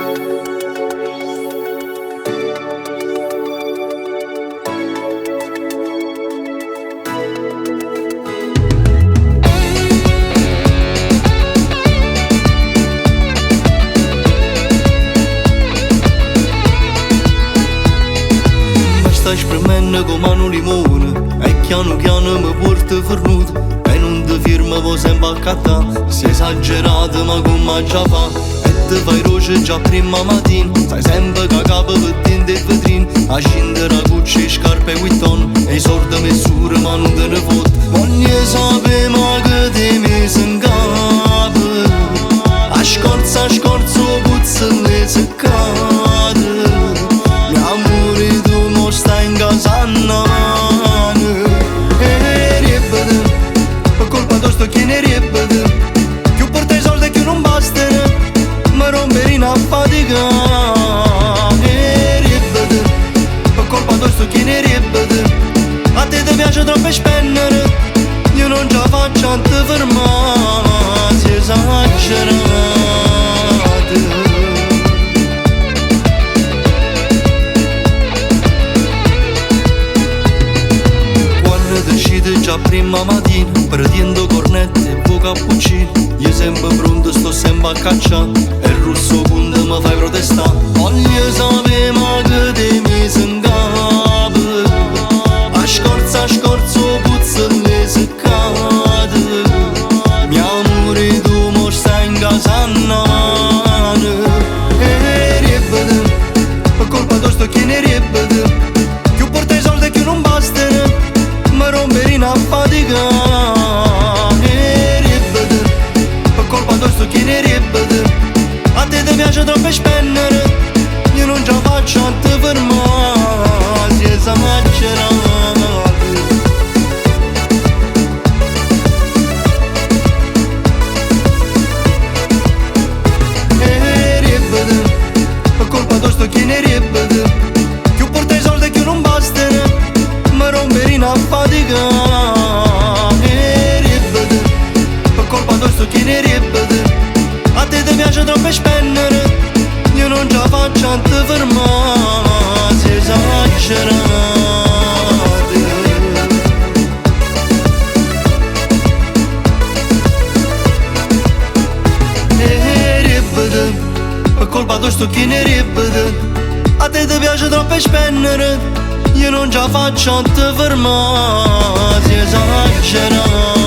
Mi stai spremendo come un limone e piano piano mi porto fornuto e non ti firma vo sempre a cattà. Sei esagerato ma come già fa? E te fai roce già prima mattina. Stai sempre che capo per dentro e vetrina. A scendere a Gucci, scarpe e Vuitton. E i soldi misura ma non te ne fotte. Voglio sapere ma che ti messo in capo. A scorza, a scorza, puzza le seccate. Mi amore tu mo stai in casa a mano. E ripete, per colpa tua sto chi ne ripete. Più porta i soldi che non bastano, mi rompere in fatica. E ripete, per colpa tua sto chi ne ripete. A te ti piace troppo spendere, io non ce la faccio a te fermare, si esagerato. Quando decidi già prima mattina, prendendo cornette e vo cappuccino. Io sempre pronto, sto sempre a cacciare. E il russo quando mi fai protestare. Voglio sapere ma che ti messo in capo. A scorza, a scorza, puzza le seccate. Mi amore tu mo stai in casa a mano. E ripete, per colpa tua sto chi ne ripete. Più porta i soldi che non bastano, mi rompere in fatica. E ripete, per colpa tua sto chi ne ripete. A te ti piace troppo spendere, io non ce la faccio a te fermare, si esagerato. E ripete, per colpa tua sto chi ne ripete. Più porta i soldi che non bastano, mi rompere in fatica. E ripete, per colpa tua sto chi ne ripete. A te ti piace troppo spendere, io non ce la faccio a te fermare, si esagerato. E ripete, per colpa tua sto chi ne ripete. A te ti piace troppo spendere, io non ce la faccio a te fermare, si esagerato.